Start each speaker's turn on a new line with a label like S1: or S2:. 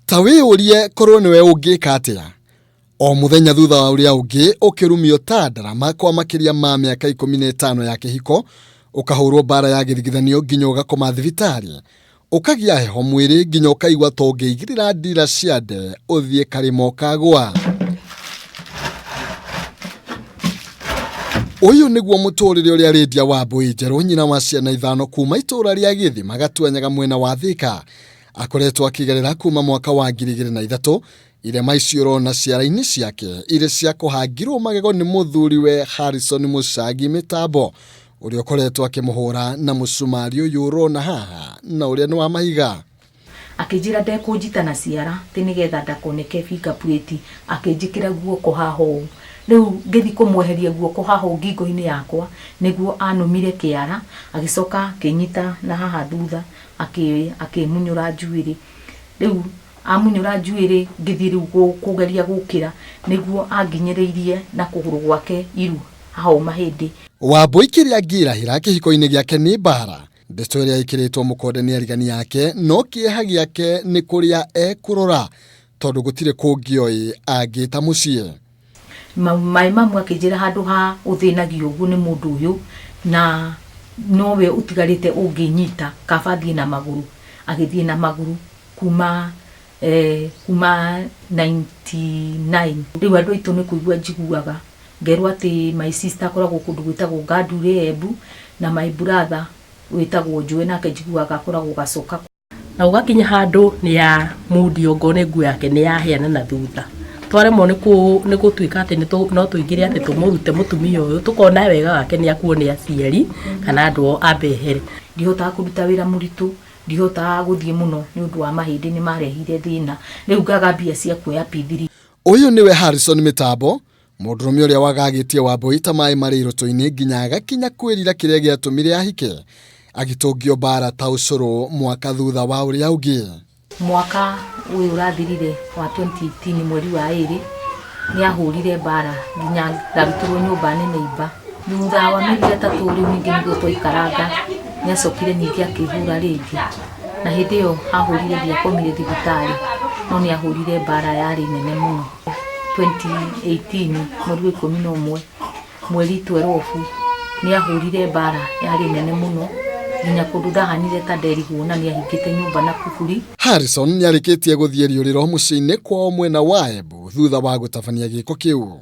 S1: Ta wĩyũrie korwo nĩwe ũngĩka atĩa? O mũthenya thutha wa ũrĩa ũngĩ ũkĩrumio ta ndarama kwa makĩria ma mĩaka 15 ya kĩhiko, ũkahũrwo mbara ya gĩthigithanio nginya ũgakoma thibitarĩ, ũkagĩa heho mwĩrĩ nginya ũkaigua ta ũngĩigĩrĩra ndira cia nde ũthiĩ karĩma ũkagũa. Ũyũ nĩguo mũtũrĩre ũrĩa Lydia Wambui Njerũ, nyina wa ciana ithano kuma itũra rĩa Gĩthima Gatuanyaga mwena wa Thika, akoretwo akĩgerera kuma mwaka wa 2003. Irema icio ũrona ciara-inĩ ciake irĩ cia kũhangirwo magego nĩ mũthuriwe Harrison Mũcagi Mĩtambo, ũrĩa ũkoretwo akĩmũhũra na mũcumarĩ ũyũ ũrona haha na ũrĩa nĩ wa mahiga.
S2: Akĩnjĩra ndekũnjita na ciara atĩ nĩgetha ndakoneke finger plate, akĩnjĩkĩra guoko haha ũũ. Rĩu ngĩthiĩ kũmweheria guoko haha ũũ ngingo-inĩ yakwa, nĩguo anũmire kĩara, agĩcoka akĩnyita na haha thutha akĩmunyũra njuĩrĩ. Rĩu amunyũra njuĩrĩ ngĩthiĩ rĩu kũgeria gũkĩra, nĩguo anginyĩrĩirie na kũgũrũ gwake iru haha ũũ mahĩndĩ.
S1: Wambũi kĩrĩa angĩrahĩra kĩhiko-inĩ gĩake nĩ mbara. Ndeto ĩrĩa ĩkĩrĩtwo mũkonde nĩ arigani ake, no kĩeha gĩake nĩ kũrĩa ekũrora tondũ gũtirĩ kũngĩ oĩ angĩta mũciĩ.
S2: Maĩ mamu akĩnjĩra handũ ha ũthĩnagio ũguo nĩ mũndũ ũyũ na nowe ũtigarĩte ũngĩnyita kaba thiĩ na magũrũ. Agĩthiĩ na magũrũ kuma kuma 99. Rĩu andũ aitũ nĩ kũigua njiguaga ngerwo atĩ my sister akoragwo kũndũ gwĩtagwo Ngandurĩ Embu na my brother wĩtagwo Njũĩ nake njiguaga akoragwo Gacoka.
S3: Na gũgakinya handũ nĩ ya mundio ngona nĩ nguo yake nĩ yaheana na thutha. Twaremwo nĩ gũtuĩka atĩ no tũingĩre atĩ tũmũrute mũtumia ũyũ, tũkona wega wake nĩ akuo nĩ aciari kana andũ ao ambe ehere.
S2: Ndihotaga kũruta wĩra mũritũ, ndihotaga gũthiĩ mũno nĩ ũndũ wa mahĩndĩ nĩ marehire thĩna. Rĩu ngaga mbia cia kuoya P3.
S1: Ũyũ nĩwe Harrison Mĩtambo, Mũndũrũme ũrĩa wagagĩtie Wambũi ta maĩ marĩ irũtũ-inĩ nginya agakinya kwĩrira kĩrĩa gĩatũmire ahike, agĩtũngio mbara ta ũcũrũ mwaka thutha wa ũrĩa ũngĩ.
S2: Mwaka ũyũ ũrathirire wa 2018 mweri wa ĩrĩ, nĩ ahũrire mbara nginya ndarutĩrwo nyũmba nĩ neighbour. Thutha wa mĩeri ĩtatũ rĩu ningĩ nĩguo twaikaranga, nĩ acokire ningĩ akĩhũra rĩngĩ. Na hĩndĩ ĩyo ahũrire ndiakomire thibitarĩ, no nĩ ahũrire mbara yarĩ nene mũno. 2018 mweri wa 11 mweri 12 nĩ ahũrire mbara yarĩ nene mũno nginya kũndũ ndahanire ta nderigwo na nĩ ahingĩte nyũmba na kuburi.
S1: Harrison nĩarĩkĩtie gũthiĩ rĩũrĩro mũciĩ-inĩ kwao mwena wa Embu thutha wa gũtabania gĩko kĩu.